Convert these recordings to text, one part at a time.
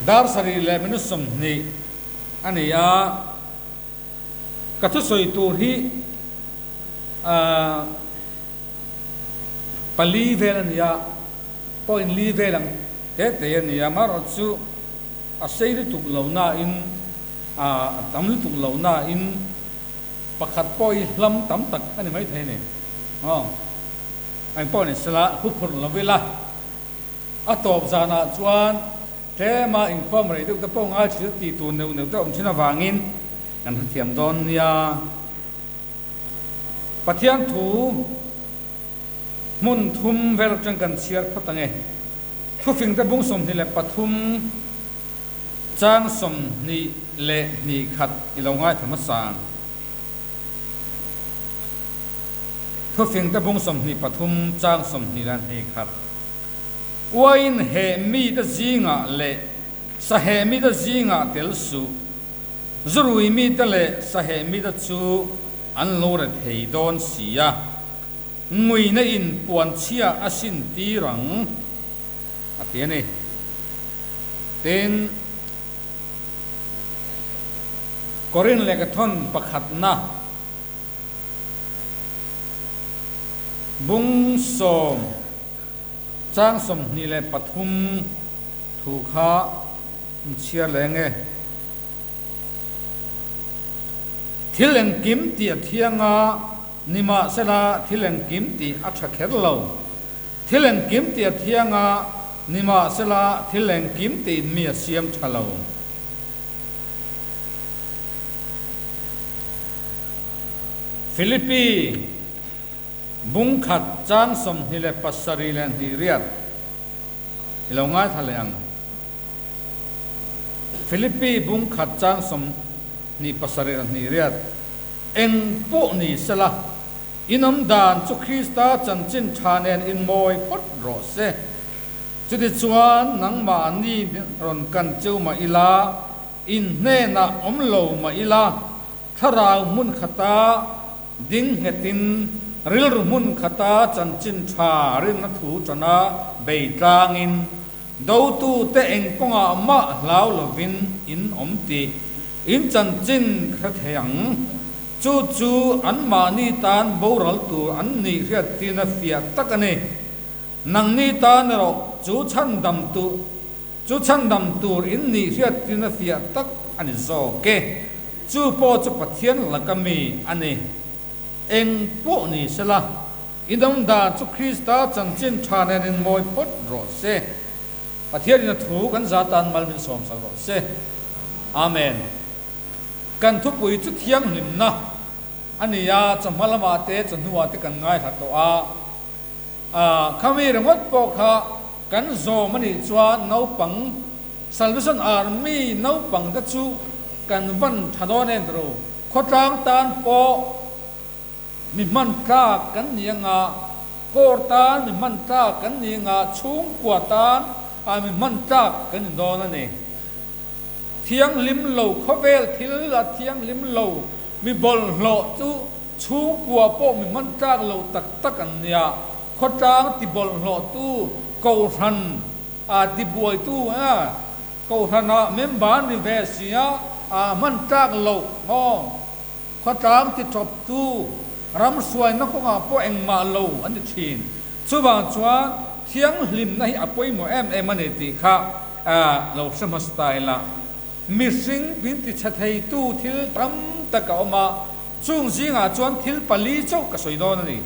Dar sarih leh minute 20 a ni a, ka thusawi tur hi ahh pali vel a ni a, point li vel ang te te a ni a, amaherawhchu a sei lutuk lo nain ahh a tam lutuk lo nain pakhat pawh hi hlam tam tak a ni maithei a ni. Aw engpawh ni sela huphurh lo ila. A tawp zanah chuan tlema inkhawm rei deuh te pawh ngai thil tih tur neuh neuh te awm thin avangin kan hrethiam dawn nia. Pathian thu hmun thum vel atang kan chhiar phawt ang e. Thufing te bung 23 chang 22 khat i lo ngaithla hmasa ang. Thufing te bung 23 chang 22 khat. Uain heh mite zingah leh saheh mite zingah tel suh. Zurui mite leh saheh mite chu an lo re thei dawn si a, nguina in puanchhia a sin tir ang, a ti a ni. Tin, Korin lehkhathawn pakhatna bung sawm, Chang 23 thu kha in chhiar leh nge? Thil engkim tih a thiang a, nimahsela thil engkim tih a tha kher lo. Thil engkim tih a thiang a, nimahsela thil engkim tiin mi a siam tha lo. Philippi. Bung khat chang 27 leh hnih riat i lo ngaithla leh ang. Philippi bung khat chang 27 leh hnih riat eng pawh ni sela, in awm dan chu Krista chanchin tha nen in mawi phawt rawh se. Chutichuan nangmahni rawn kan cheu mah ila, in hnenah awm lo mah ila, Thlarau hmun khata ding nghetin rilru hmun khata chanchin tha rinna thu tana bei tlangin dotute eng kawngah mah hlau lovin in awm tih in chanchin hre thei ang. Chu chu anmahni tan boral tur an nih hriattirna fiah tak a ni. Nangni tan erawh chu chhandam tu Chu chhandam tur in nih hriattirna fiah tak a ni zawk e. Chu pawh chu Pathian laka mi a ni. Eng pawh ni sela, i dam dan chu Krista chanchin tha nen in mawi phawt rawh se. Pathianin a thu kan za tan mal min sawm sak rawh se. Amen. Kan thupui chu thianghlimna a ni a, chawhma lamah te chawhnuah te kan ngaihla tawh a. Khami ringawt pawh kha kan zawm a nih chuan naupang, Salvation Army naupang te chu kan van tha dawn em tiro? Khawtlang tan pawh mi hman tlak kan ni anga, Corps tan mi hman tlak kan ni anga, chhungkua tan ah mi hman tlak kan ni dawn a ni. Thianghlim lo khawvel thil a thianghlim lo mi bawlhhlawh chu Chhungkua pawh mi hman tlak lo tak tak an nia, khawtlang ti bawlhhlawhtu, kohhran a ti buaitu a, kohhran ah member ni ve si a, a hman tlak loh maw? Khawtlang ti tawptu, ram hruaina kawngah pawh engmah lo an ti thin. Chuvang chuan thianghlimna hi a pawimawh em em a ni tih kha lo hre hmasa ta ila. Mihring min ti chhe theitu thil tam tak a awm a. Chung zingah chuan thil pali chauh ka sawi dawn a ni.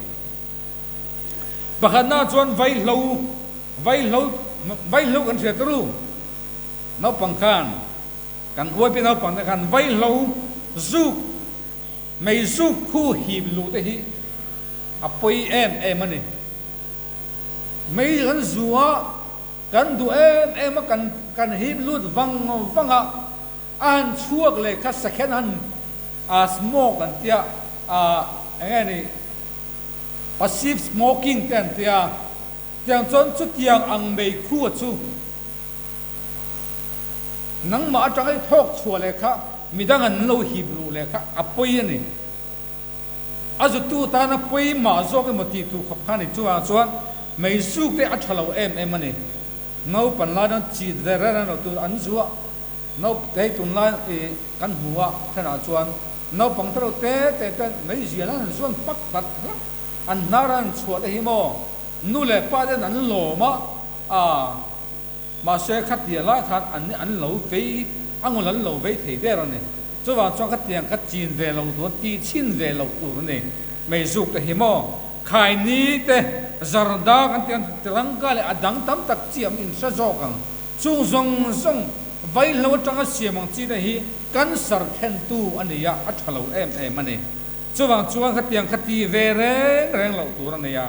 Pakhatna chuan vaihlo, vaihlo, vaihlo kan hriat ru. Naupang khan, kan uaipi naupang te khan vaihlo zuk, mei zuk khu hip luh te hi a pawi em em a ni. Mei kan zu a, kan duh em em a, kan kan hip lut vang vang a, A han chhuak leh kha second han a smoke an tia a enge ni passive smoking te an tia tiang chuan chutiang ang mei khu a chu nangmah atanga i thawk chhuah leh kha midang an lo hip luh leh kha a pawi a ni. A zutu tana pawi mah zawk emaw tih tur khawp kha a ni. Chuvang chuan mei zuk te a tha lo em em a ni. Naupan lai chuan chit ve reng reng lo tur an zuah. Naupang tunlai i kan hmu a thenah chuan naupang te reuh te te ten meizial an han zuan pak hlat hlat an hnar an chhuah te hi maw nu leh pa ten an lawm a aa mahse khatia lai khan an an lo vei a ngul an lo vei thei der a ni. Chuvang chuan khatiang kha chin ve lo tur tih chhin ve loh tur a ni. Meizuk te hi maw khaini te zarda kan tih ang tiranga leh a dang tam tak chi am inhre zawk ang. Chung zawng zawng vaihlo atanga siam ang chi te hi cancer thlentu a ni a, a tha lo em em a ni. Chuvang chuan khatiang kha ti ve reng reng loh tur a ni a.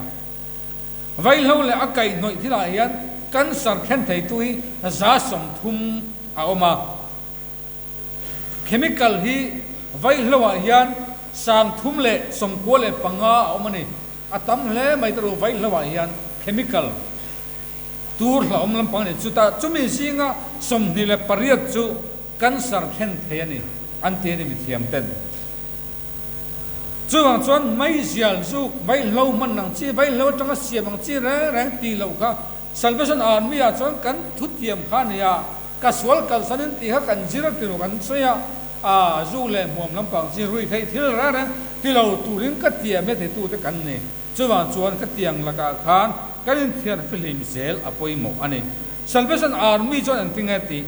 Vaihlo leh a kaihhnawih thilah hian cancer thlen theitu hi 30% a awm a. Chemical hi vaihloah hian 395 a awm a ni. A tam hle mai te ru vaihloah hian chemical. Tur hlauhawm lampang a ni. Chutah chumi zinga 28 chu cancer thlen thei a ni, an ti a ni mithiam ten. Chuvang chuan meizial zuk, vaihlo hman ang chi, vaihlo atanga siam ang chi reng reng tih loh kha Salvation Army ah chuan kan thutiam kha a ni a, ka sual kalsanin tih kha kan zir a ti lo kan sawi a, aa zuk leh hmuam lampang chi rui theih thil reng reng ti lo turin ka tiam e titute kan ni. Chuvang chuan khatiang lakah khan kan inthiar fihlim zel a pawimawh a ni. Salvation Army chuan engtin nge tih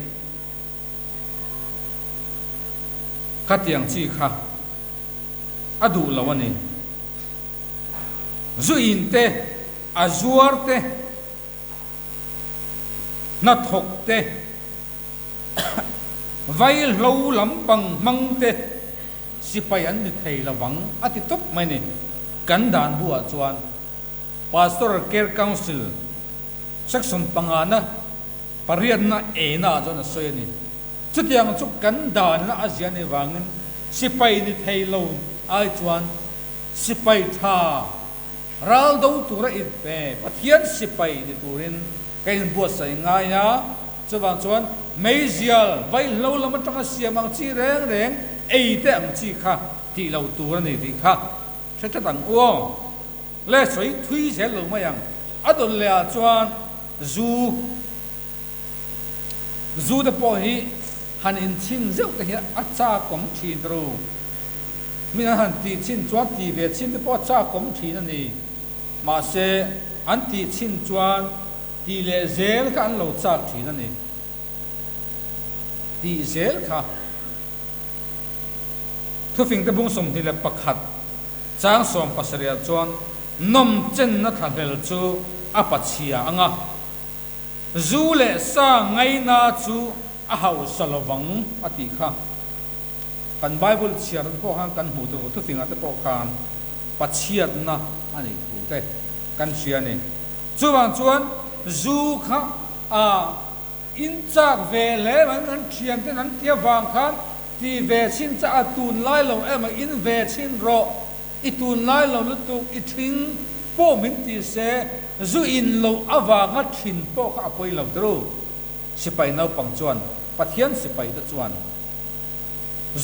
khatiang chi kha a duh lo a ni. Zu in te, a zuar te, hnathawk te, vaihlo lampang hmang te, Sipai an ni thei lovang a ti tawp mai ni. Kan dan buah chuan Pastoral Care Council Section pangana pariatna eina ah chuan a sawi a ni. Chutiang chu kan danna a zia ni vangin sipai ni thei lo ai chuan sipai tha ral do tura inpe Pathian sipai ni turin ka inbuatsaih ngai a. Chuvang chuan meizial vaihlo lam atanga siam ang chi reng reng ei te ang chi kha tih lo tur a ni tih kha hre tlat ang u aw. Le sawi thui zel lo mai ang. A dawn leh ah chuan zu zu te pawh hi han inchhin zeuh te hian a chakawm thin ta ru. Min an han tih chhin chuan tih ve chhin te pawh a chakawm thin a ni. Mahse an tih chhin chuan Tih leh zel kha an lo chak thin a ni. Tih zel kha Thufingte bung 21 chang 17 chuan nawm chenna thlahlel chu a pachhia ang a, zu leh sa ngaina chu a hausa lovang a tih kha. Kan Bible chhiar te pawh khan kan hmuh tur thufingah te pawh khan pachhiatna a nih thu te kan hria a ni. Chuvang chuan zu kha a in chak ve hle mai an thian ten an ti avang khan ti ve chhin cha a tun lai lo em a in ve chhin rawh i tun lai lo lutuk i thing pawh min ti se zu in loh avanga thin pawh kha a pawi lo tru sipai naupang chuan Pathian sipai te chuan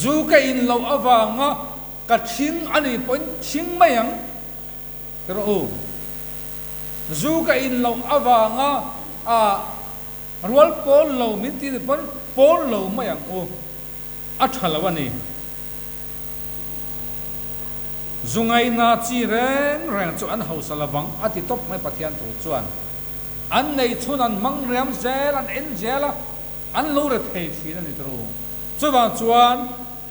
zu ka in loh avanga ka thing a nih pawhin thing mai ang. Ka rawh u. Zu ka in loh avanga a rual pawl lo min ti ni pawn pawl lo mai ang u. A tha lo a ni. Zu ngaina chi reng reng chu an hausa lovang a ti tawp mai Pathian thu chuan. An nei chhun an hmang riam zel an en zel a, an lo re thei thin a ni tru. Chuvang chuan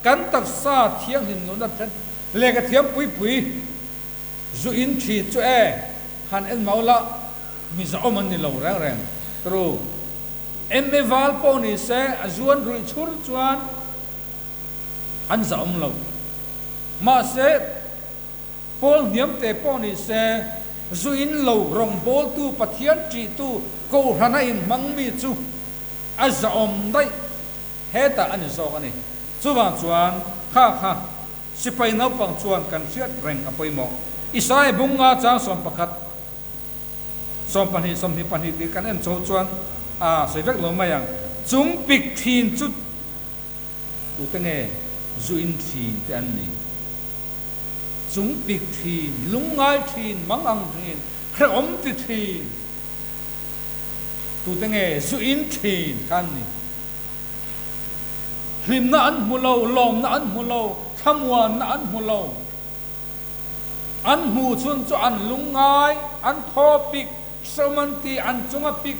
kan taksa thianghlim nunna then Lehkha thiam pui pui zu in thi chu e han en mau la mi zahawm an ni lo reng reng tru. MA val pawh ni se a zuan ruih chhur chuan an zahawm lo. Mahse pawl hniam te pawh ni se zu in lo rawngbawltu Pathian ṭihtu Kohhrana inhmang mi chu a zahawm daih hetah a ni zawk a ni. Chuvang chuan kha kha sipai naupang chuan kan hriat reng a pawimawh. Isaiah bung nga chang 11, 20, 22 tih kan en chho chuan a sawi vek lo mai ang. Chung pik thin chu tute nge zu in thin te an ni. Chung pik thin, lungngai thin, mangang thin, hrehawm ti thin. Tute nge zu in thin kha an ni? Hlimna an hmu lo, lawmna an hmu lo, thlamuanna an hmu lo. An hmu chhun chu an lungngai, an thaw pik, hreawm an ti, an chung a pik.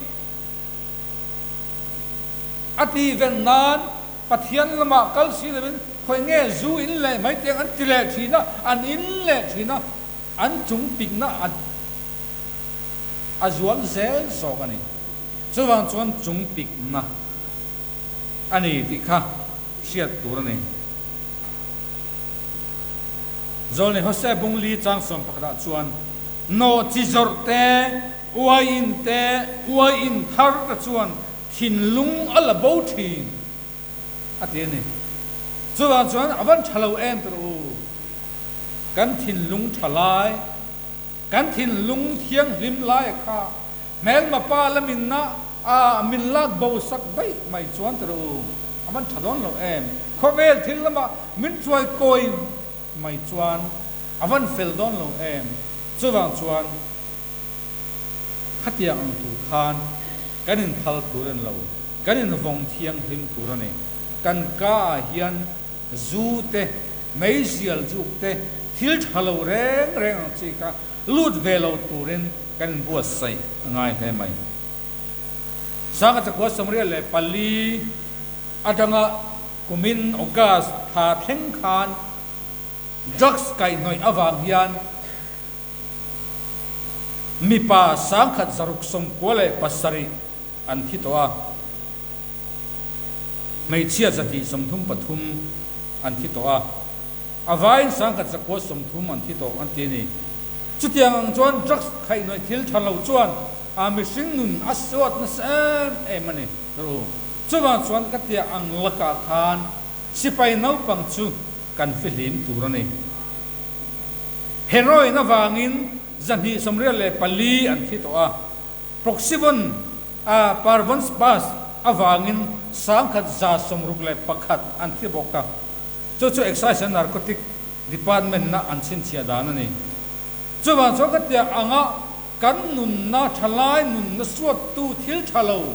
A ti ven nan Pathian lamah kal si loin khawi nge zu in leh mai tiang an ti leh thin a, an in leh thin a, an chung pikna a a zual zel zawk a ni. Chuvang chuan chung pikna a ni tih kha hriat tur a ni. Zawlni Hosea Bungli chang sawm pakhatah chuan nawh chi zawrh te, uaiin te, uaiin thar te chuan thinlung a la bo thin a ti a ni. Chuvang chuan a van tha lo em tur u, kan thinlung tha lai, kan thinlung thianghlim lai kha hmelma pa la minna a min lak bo sak daih mai chuan tur u, a van tha dawn lo em. Khawvel thil lamah min chuai kawi mai chuan a van fel dawn lo em. Chuvang chuan Khatiang ang tur khan kan inphal tur a ni lo, kan invawng thianghlim tur a ni. Kan ka ah hian zu te, meizial zuk te, thil tha lo reng reng ang chi kha lut ve lo turin kan inbuatsaih a ngai hle mai. Sangha Chakua 74 atanga kumin August thla thleng khan drugs kaihhnawih avang hian Mipa 1697 an thi tawh a, hmeichhia 133 an thi tawh a, a vaiin 1130 an thi tawh an ti a ni. Chutiang ang chuan drugs khaihhnawih thil tha lo chuan a mihring nun a suat nasa em em a ni. Chuvang chuan ka tia ang lakah khan sipai naupang chu kan fihlim tur a ni. Heroin avangin 224 an thi tawh a, Proxyvon a Parvonsbus avangin 1161 an thi bawk a, chu chu Excise and Narcotic Department-na an chhinchhiah dan a ni. Chuvang chuan ka tiah anga kan nunna thalai nunna suattu thil tha lo,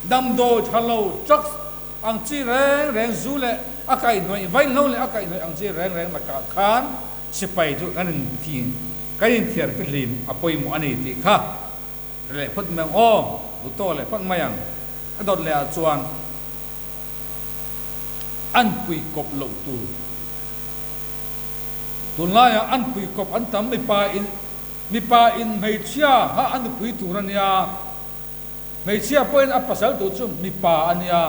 damdawi tha lo, drugs, Ang chi reng reng zu leh a kaihhnawih vaihlo leh a kaihhnawih ang chi reng reng lakah khan sipai chu kan inthi kan inthiar fihlim a pawimawh a ni tih kha hre leh phawt mai ang aw, Buto leh phawt mai ang. A dawt leh ah chuan an pui kawp loh tur tunlaiah an pui kawp an tam mipa in mipa in hmeichhia ha a nupui tur a nia. Hmeichhia pawhin a pasal tur chu mipa a nia.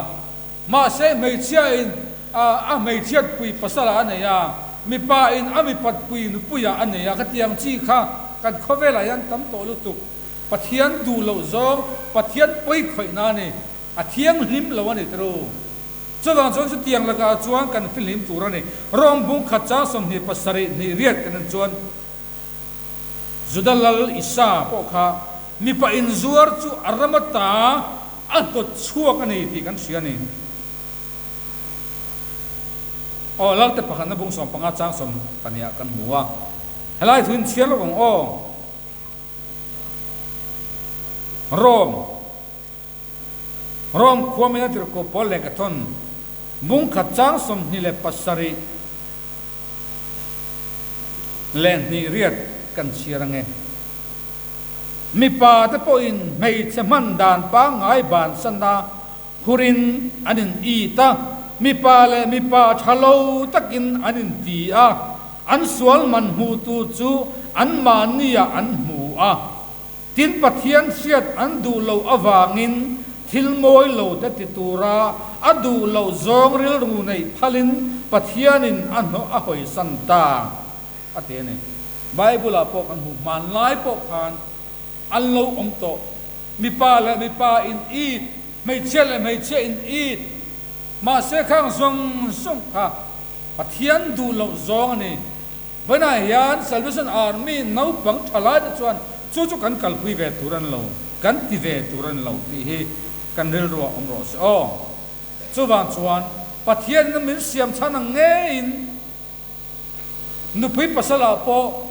Mahse hmeichhiain a hmeichhiatpui pasalah a nei a, mipain a mipatpui nupuiah a nei a. Khatiang chi kha kan khawvelah hian tam tawh lutuk. Pathian duh loh zawng, Pathian pawi khawihna a ni. A thianghlim lo a ni tiro. Chuvang chuan chutiang lakah chuan kan fihlim tur a ni. Rawng bung khat chang 27 hnih riat kan en chuan, Juda lal Isa pawh kha mipa inzuar chu a ram ata a hnawt chhuak a ni tih kan hria a ni. Aw, Lalte pakhatna bung 15 chang 12 ah kan hmu a. Helai thu in chhiar lawk ang aw. Rom, Rom khua mina tirhkoh pawl leh ka thawn bung khat chang 27 leh hnih riat kan chhiar ange. Mipa te pawhin hmeichhe hman dan pangngai bansan a hurin an in it a, mipa leh mipa tha lo takin an in ti a, an sual man hmutu chu anmahni ah an hmu a. Tin, Pathian hriat an duh loh avangin thil mawi lo te ti tura a duh loh zawng rilru neih phalin Pathianin a hnawh a hawisan ta a ti a ni. Bible-ah pawh kan hmu, hmanlai pawh khan an lo awm tawh. Mipa leh mipa in it, hmeichhia leh hmeichhia in it. Mahse khang zawng zawng kha Pathian duh loh zawng a ni. Vawiinah hian Salvation Army naupang tha lai te chuan chu chu kan kalpui ve tur a ni lo, kan ti ve tur a ni lo tih hi kan rilruah awm rawh se aw. Chuvang chuan Pathianin min siam chhan ang ngeiin nupui pasalah pawh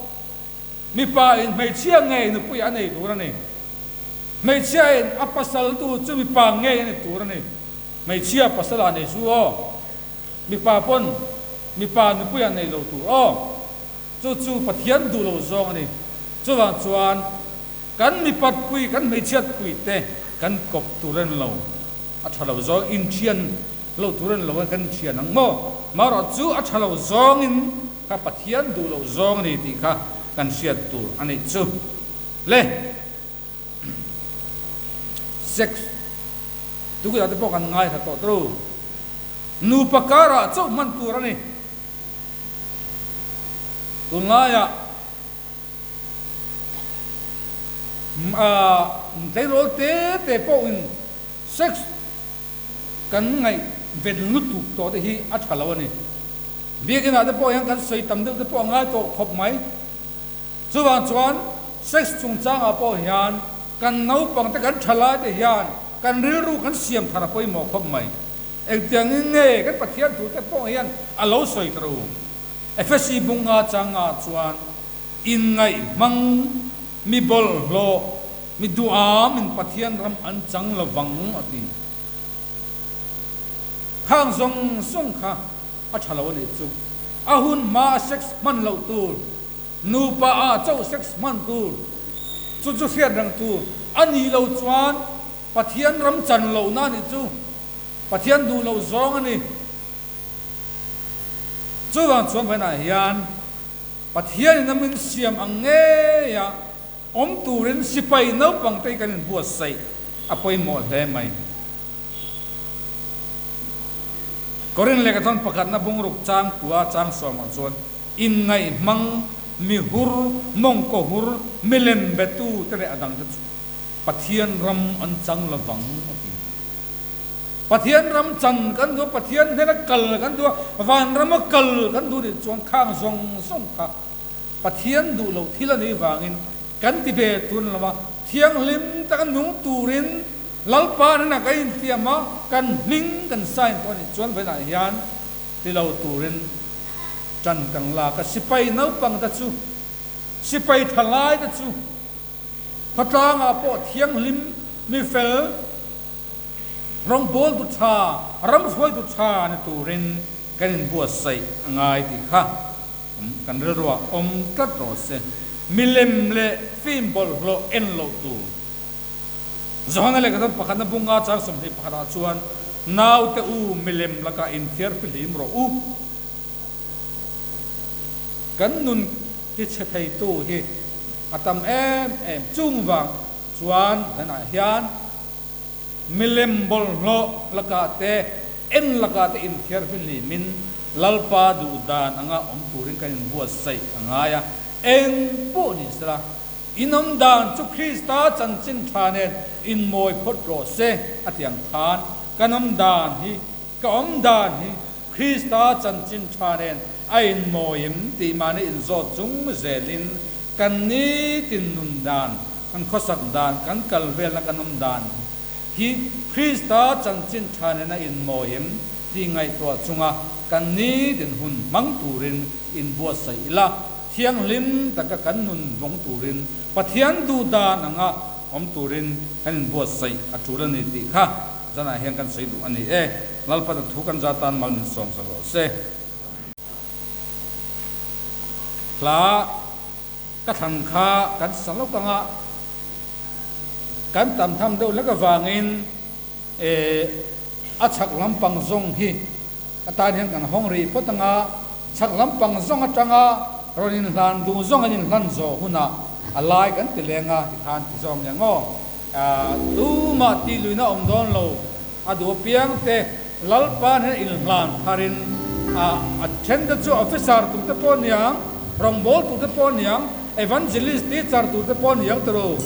mipa in hmeichhia ngei nupui a nei tur a ni. Hmeichhiain a pasal tu chu mipa ngei a ni tur a ni. Hmeichhia pasal ah nei chu aw. Mipa pawn mipa nupui ah nei lo tur aw. Chu chu Pathian duh lo zawng a ni. Chuvang chuan kan mipat pui, kan hmeichhiat pui te kan kawp tur a ni lo. A tha lo zawng inthian lo tur a ni lo a kan inthian ang maw? Marawh chu a tha lo zawngin kha Pathian duh lo zawng a ni tih kha kan hriat tur a nih chu le. Sex tukilh ah te pawh kan ngaithla tawh tawh. Nupa karah chauh hman tur a ni. Tunlaiah tleirawl te te pawhin sex kan ngaih ven lutuk tawh te hi a tha lo a ni. Biakinah te pawh hian kan sawi tam deuh te pawh a ngai tawh khawp mai. Chuvang chuan sex chungchangah pawh hian kan naupang te kan thalai te hian kan rilru kan siam thar a pawimawh khawp mai. Engtiangin nge kan Pathian thu te pawh hian a lo sawi ta ru? Efesi bunga changah chuan inngaih hmang mi bawlhhlawh mi duham in Pathian ram an chang lovang a ti. Khang zawng zawng kha a tha lo a nih chu. A hun hma a sex hman loh tur, nupa ah chauh sex hman tur, chu chu hriat reng tur a nih lo chuan Pathian ram chan lohna a nih chu. Pathian duh loh zawng a ni. Chuvang chuan vawiinah hian Pathianin a min siam ang ngeia awm turin sipai naupangte hi kan inbuatsaih a pawimawh hle mai. Korin lehkhathawn pakhatna bungruk chang kua chang sawmah chuan inngaih hmang, mihur, mawngkaw hur, milem betu te leh a dangte chu Pathian ram an chang lovang a ti. Pathian ram chan kan duh a, Pathian hnena kal kan duh a, vanrama kal kan duh nih chuan khang zawng zawng kha Pathian duh loh thil a nih vangin kan ti ve tur a ni lo a, thianghlim taka nung turin Lalpa hnenah kan intiam a, kan hming kan sign tawh a nih chuan vawiinah hian ti lo turin tan kan lak a, sipai naupang te chu, sipai thalai te chu, Khawtlangah pawh thianghlim, mi fel, rawngbawltu tha, ramhruaitu tha ni turin kan inbuatsaih a ngai tih kha kan rilruah awm tlat rawh se. Milem leh film bawlhhlawh en loh tur. Johana lehkhathawn pakhatna bunga chang 21 ah chuan, Naute u, milem lakah inthiar fihlim rawh u. Kan nun tichhe theitu hi a tam em em. Chung vang chuan danah hian milem bawlhhlawh lakah te, en lakah te inthiar hminhlimin Lalpa duh dan anga awm turin kan inbuatsaih a ngai a. Eng pawh ni sela, inawm dan chu Krista chanchin tha nen inmawi phawt rawh se a ti ang khan kan awm dan hi, ka awm dan hi Krista chanchin tha nen a inmawi em tih mahni inzawt chung zelin kan nitin nun dan, kan khawsak dan, kan kal velna kan awm dan hi Krista chanchin tha nen a inmawi em tih ngaihtuah chunga kan nitin hun hmang turin inbuatsaih ila, thianghlim taka kan nun vawng turin Pathian duh dan anga awm turin kan inbuatsaih a tul a ni tih kha Zanah hian kan sawi duh a ni e. Lalpa thu kan za tan mal min sawm sak rawh se. Hla ka thlan kha kan sa lawk ang a, kan tam tham deuh hlek avangin e a chhak lampang zawng hi atan hian kan hawng rih phawt ang a, chhak lampang zawng atanga rawn inhlan duh zawng an inhlan zawh hunah a lai kan ti leng a tikhan ti zawng nia maw. Tumah tih luihna awm dawn lo, a duh apiang te Lalpa hnen inhlan tharin a then te chu officer tur te pawh niang, rawngbawl tur te pawh niang, evangelist teacher tur te pawh niang ti ro.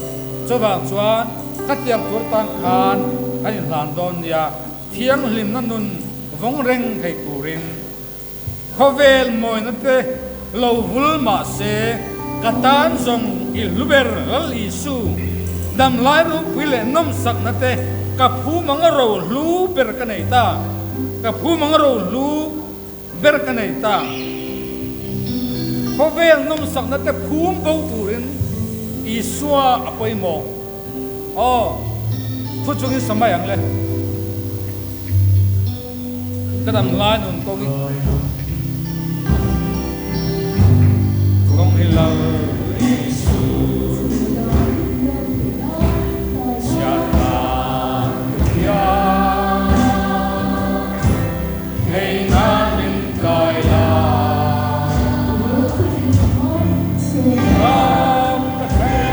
Chuvang chuan khatiang tur tan khan kan inhlan dawn nia, thianghlimna nun vawng reng thei turin. Khawvel mawina te lo vul mah se, ka tan zawng i hlu ber Lal Isu. Damlai ropui leh nawmsakna te ka phu mang ro hlu ber ka nei ta, ka phu mang ro hlu ber ka nei ta. Khawvel nawmsakna te phum bo turin Isua a pawimawh. Aw, thu chungin sa mai ang le. Ka dam lai nun kawng hi kawng hi lo Isu chhiat dan ka thiam Hei nan min kai la Ram ka thleng.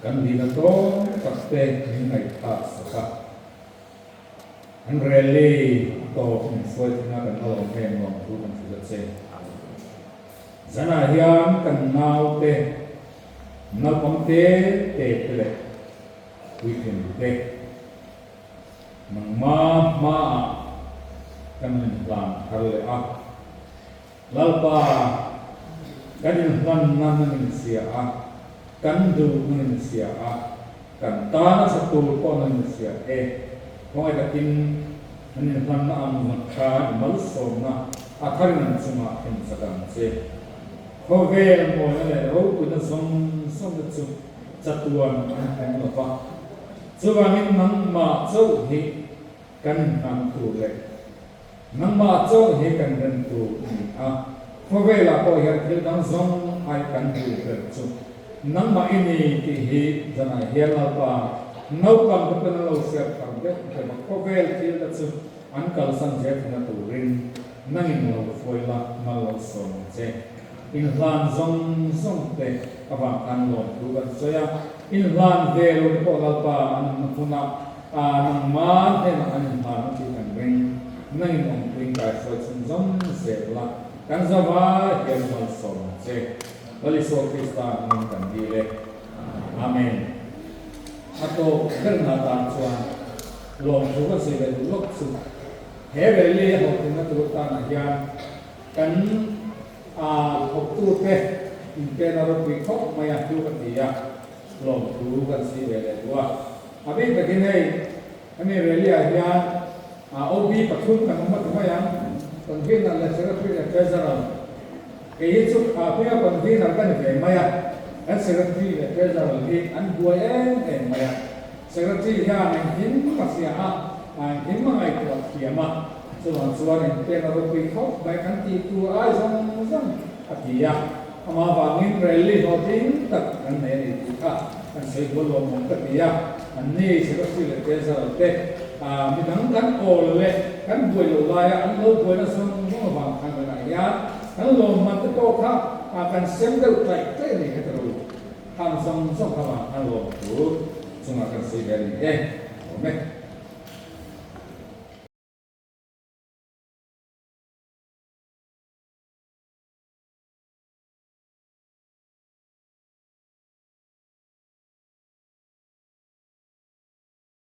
Kan dina tlawm tak te min ngaihthlak sak a, an rally a tawp min hruai thleng a kan la lawm em lawm thu kan hrilh a che. Zanah hian kan naute naupang te te te leh puitling te nangma hmaah kan inhlan thar leh a. Lalpa, kan inhlanna nan inhria a, kan duh nan inhria a, kan tana tha tur pawh nan inhria e. Khawngaih takin an inhlanna ang zawng khan i malsawmna a tharin an chungah thlen chak ang che. Khawvel mawina leh ropuina zawng zawngte chu chatuan an hmang lo va, chuvangin nangmah chauh hi kan inhlan tur leh Nangmah chauh hi kan rem tur a ni a, khawvelah pawh hian thil dang zawng ai kan duh ber chu nangmah i ni tih hi zanah hian Lalpa naupang te pawn an lo hriat thar deuh deuh a, khawvel thil te chu an kalsan zel theihna turin nangin lo hruai la, mal lo sawm ang che. Inhlan zawng zawng te avang khan lawmthu kan sawi a, inhlan ve lo te pawh Lalpa an awmna hmunah nangmah hnenah an inhlan a tih kan ring. Nangin awmpuiin kaihruai chhunzawm zel la, kan zavai hian malsawm ang che. Lal Isua Krista hmingin kan dil e. Amen. A tawp berna tan chuan lawmthu kan sawi ve duh lawk chu he rally a hlawhtlinna tur tanah hian Kan thawktute inpena ropui khawp mai a hlu ka ti a, lawmthu kan si ve leh duh a. A bik takin hei hemi rally ah hian OB pathum kan awm a ti mai ang, Convener leh Secretary leh Treasurer. Kei hi chu hminga Convener ka ni ve mai a, kan Secretary leh Treasurer hi an buai em em mai a. Secretary hian engkim a hria a, engkim a ngaihtuah thiam a, chuvang chuan inpek a ropui khawp mai kan tih tur ai zawng zawng a ti a, amah vangin rally hlawhtling tak kan nei a ni tih kha kan sawi bual lo mawm ka ti a, anni Secretary leh Treasurer te midang kan awl leh kan buai loh laia an lo buaina zawng zawng avang khan danah hian kan lawmman te pawh kha kan sem deuh taih taih a ni heta ro. Khang zawng zawng kha vang khan lawm tur chungah kan sawi ve a ni e. Awm e.